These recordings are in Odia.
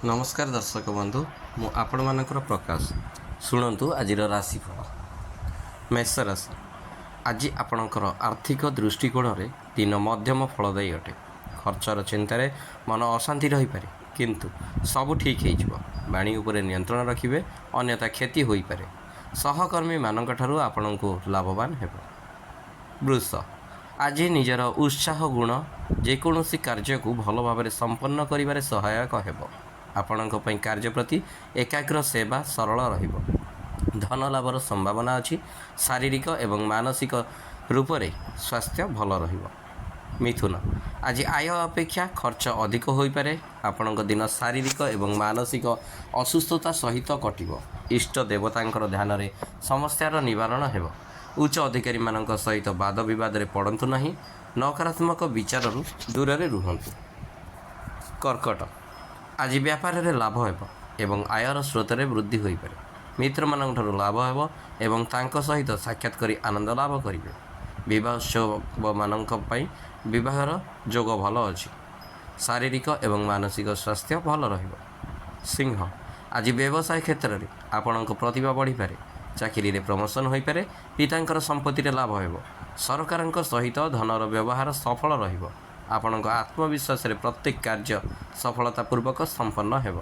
ନମସ୍କାର ଦର୍ଶକ ବନ୍ଧୁ, ମୁଁ ଆପଣମାନଙ୍କର ପ୍ରକାଶ। ଶୁଣନ୍ତୁ ଆଜିର ରାଶିଫଳ। ମେଷ ରାଶି, ଆଜି ଆପଣଙ୍କର ଆର୍ଥିକ ଦୃଷ୍ଟିକୋଣରେ ଦିନ ମଧ୍ୟମ ଫଳଦାୟୀ ଅଟେ। ଖର୍ଚ୍ଚର ଚିନ୍ତାରେ ମନ ଅଶାନ୍ତି ରହିପାରେ, କିନ୍ତୁ ସବୁ ଠିକ୍ ହେଇଯିବ। ବାଣୀ ଉପରେ ନିୟନ୍ତ୍ରଣ ରଖିବେ, ଅନ୍ୟଥା କ୍ଷତି ହୋଇପାରେ। ସହକର୍ମୀମାନଙ୍କ ଠାରୁ ଆପଣଙ୍କୁ ଲାଭବାନ ହେବ। ବୃଷ, ଆଜି ନିଜର ଉତ୍ସାହ ଗୁଣ ଯେକୌଣସି କାର୍ଯ୍ୟକୁ ଭଲ ଭାବରେ ସମ୍ପନ୍ନ କରିବାରେ ସହାୟକ ହେବ। ଆପଣଙ୍କ ପାଇଁ କାର୍ଯ୍ୟ ପ୍ରତି ଏକାଗ୍ର ସେବା ସରଳ ରହିବ। ଧନ ଲାଭର ସମ୍ଭାବନା ଅଛି। ଶାରୀରିକ ଏବଂ ମାନସିକ ରୂପରେ ସ୍ୱାସ୍ଥ୍ୟ ଭଲ ରହିବ। ମିଥୁନ, ଆଜି ଆୟ ଅପେକ୍ଷା ଖର୍ଚ୍ଚ ଅଧିକ ହୋଇପାରେ। ଆପଣଙ୍କ ଦିନ ଶାରୀରିକ ଏବଂ ମାନସିକ ଅସୁସ୍ଥତା ସହିତ କଟିବ। ଇଷ୍ଟ ଦେବତାଙ୍କର ଧ୍ୟାନରେ ସମସ୍ୟାର ନିବାରଣ ହେବ। ଉଚ୍ଚ ଅଧିକାରୀମାନଙ୍କ ସହିତ ବାଦ ବିବାଦରେ ପଡ଼ନ୍ତୁ ନାହିଁ। ନକାରାତ୍ମକ ବିଚାରରୁ ଦୂରରେ ରୁହନ୍ତୁ। କର୍କଟ, ଆଜି ବ୍ୟାପାରରେ ଲାଭ ହେବ ଏବଂ ଆୟର ସ୍ରୋତରେ ବୃଦ୍ଧି ହୋଇପାରେ। ମିତ୍ରମାନଙ୍କଠାରୁ ଲାଭ ହେବ ଏବଂ ତାଙ୍କ ସହିତ ସାକ୍ଷାତ କରି ଆନନ୍ଦ ଲାଭ କରିବେ। ବିବାହୋତ୍ସବମାନଙ୍କ ପାଇଁ ବିବାହର ଯୋଗ ଭଲ ଅଛି। ଶାରୀରିକ ଏବଂ ମାନସିକ ସ୍ୱାସ୍ଥ୍ୟ ଭଲ ରହିବ। ସିଂହ, ଆଜି ବ୍ୟବସାୟ କ୍ଷେତ୍ରରେ ଆପଣଙ୍କ ପ୍ରତିଭା ବଢ଼ିପାରେ। ଚାକିରିରେ ପ୍ରମୋସନ୍ ହୋଇପାରେ। ପିତାଙ୍କର ସମ୍ପତ୍ତିରେ ଲାଭ ହେବ। ସରକାରଙ୍କ ସହିତ ଧନର ବ୍ୟବହାର ସଫଳ ରହିବ। ଆପଣଙ୍କ ଆତ୍ମବିଶ୍ୱାସରେ ପ୍ରତ୍ୟେକ କାର୍ଯ୍ୟ ସଫଳତା ପୂର୍ବକ ସମ୍ପନ୍ନ ହେବ।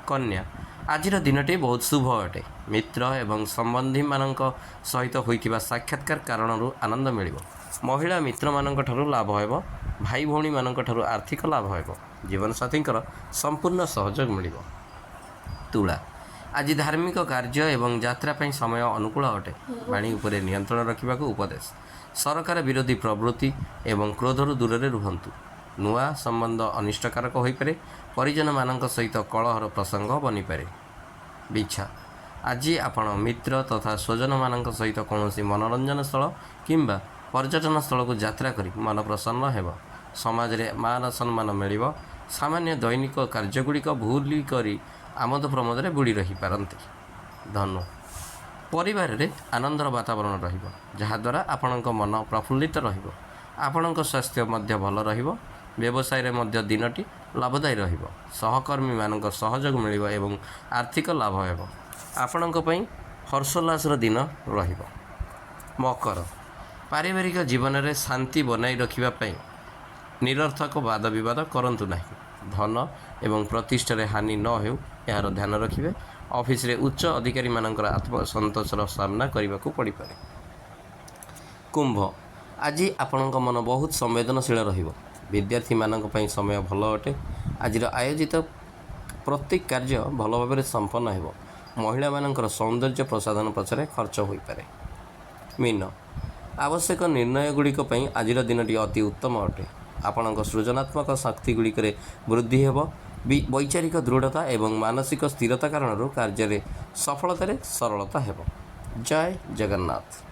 କନ୍ୟା, ଆଜିର ଦିନଟି ବହୁତ ଶୁଭ ଅଟେ। ମିତ୍ର ଏବଂ ସମ୍ବନ୍ଧୀମାନଙ୍କ ସହିତ ହୋଇଥିବା ସାକ୍ଷାତକାର କାରଣରୁ ଆନନ୍ଦ ମିଳିବ। ମହିଳା ମିତ୍ରମାନଙ୍କ ଠାରୁ ଲାଭ ହେବ। ଭାଇ ଭଉଣୀମାନଙ୍କ ଠାରୁ ଆର୍ଥିକ ଲାଭ ହେବ। ଜୀବନସାଥୀଙ୍କର ସମ୍ପୂର୍ଣ୍ଣ ସହଯୋଗ ମିଳିବ। ତୁଳା, ଆଜି ଧାର୍ମିକ କାର୍ଯ୍ୟ ଏବଂ ଯାତ୍ରା ପାଇଁ ସମୟ ଅନୁକୂଳ ଅଟେ। ବାଣୀ ଉପରେ ନିୟନ୍ତ୍ରଣ ରଖିବାକୁ ଉପଦେଶ। ସରକାର ବିରୋଧୀ ପ୍ରବୃତ୍ତି ଏବଂ କ୍ରୋଧରୁ ଦୂରରେ ରୁହନ୍ତୁ। ନୂଆ ସମ୍ବନ୍ଧ ଅନିଷ୍ଟକାରକ ହୋଇପାରେ। ପରିଜନମାନଙ୍କ ସହିତ କଳହର ପ୍ରସଙ୍ଗ ବନିପାରେ। ବିଛା, ଆଜି ଆପଣ ମିତ୍ର ତଥା ସ୍ୱଜନମାନଙ୍କ ସହିତ କୌଣସି ମନୋରଞ୍ଜନ ସ୍ଥଳ କିମ୍ବା ପର୍ଯ୍ୟଟନ ସ୍ଥଳକୁ ଯାତ୍ରା କରି ମନ ପ୍ରସନ୍ନ ହେବ। ସମାଜରେ ମାନ ସମ୍ମାନ ମିଳିବ। ସାମାନ୍ୟ ଦୈନିକ କାର୍ଯ୍ୟଗୁଡ଼ିକ ଭୁଲି କରି ଆମୋଦ ପ୍ରମୋଦରେ ବୁଡ଼ି ରହିପାରନ୍ତି। ଧନୁ, ପରିବାରରେ ଆନନ୍ଦର ବାତାବରଣ ରହିବ, ଯାହାଦ୍ୱାରା ଆପଣଙ୍କ ମନ ପ୍ରଫୁଲ୍ଲିତ ରହିବ। ଆପଣଙ୍କ ସ୍ୱାସ୍ଥ୍ୟ ମଧ୍ୟ ଭଲ ରହିବ। ବ୍ୟବସାୟରେ ମଧ୍ୟ ଦିନଟି ଲାଭଦାୟୀ ରହିବ। ସହକର୍ମୀମାନଙ୍କ ସହଯୋଗ ମିଳିବ ଏବଂ ଆର୍ଥିକ ଲାଭ ହେବ। ଆପଣଙ୍କ ପାଇଁ ହର୍ଷୋଲ୍ଲାସର ଦିନ ରହିବ। ମକର, ପାରିବାରିକ ଜୀବନରେ ଶାନ୍ତି ବନାଇ ରଖିବା ପାଇଁ ନିରର୍ଥକ ବାଦ ବିବାଦ କରନ୍ତୁ ନାହିଁ। ଧନ ଏବଂ ପ୍ରତିଷ୍ଠାରେ ହାନି ନ ହେଉ, ଏହାର ଧ୍ୟାନ ରଖିବେ। ଅଫିସରେ ଉଚ୍ଚ ଅଧିକାରୀମାନଙ୍କର ଆତ୍ମସନ୍ତୋଷର ସାମ୍ନା କରିବାକୁ ପଡ଼ିପାରେ। କୁମ୍ଭ, ଆଜି ଆପଣଙ୍କ ମନ ବହୁତ ସମ୍ବେଦନଶୀଳ ରହିବ। ବିଦ୍ୟାର୍ଥୀମାନଙ୍କ ପାଇଁ ସମୟ ଭଲ ଅଟେ। ଆଜିର ଆୟୋଜିତ ପ୍ରତ୍ୟେକ କାର୍ଯ୍ୟ ଭଲ ଭାବରେ ସମ୍ପନ୍ନ ହେବ। ମହିଳାମାନଙ୍କର ସୌନ୍ଦର୍ଯ୍ୟ ପ୍ରସାଧନ ପଛରେ ଖର୍ଚ୍ଚ ହୋଇପାରେ। ମୀନ, ଆବଶ୍ୟକ ନିର୍ଣ୍ଣୟ ଗୁଡ଼ିକ ପାଇଁ ଆଜିର ଦିନଟି ଅତି ଉତ୍ତମ ଅଟେ। ଆପଣଙ୍କ ସୃଜନାତ୍ମକ ଶକ୍ତି ଗୁଡ଼ିକରେ ବୃଦ୍ଧି ହେବ। ବୈଚାରିକ ଦୃଢ଼ତା ଏବଂ ମାନସିକ ସ୍ଥିରତା କାରଣରୁ କାର୍ଯ୍ୟରେ ସଫଳତାରେ ସରଳତା ହେବ। ଜୟ ଜଗନ୍ନାଥ।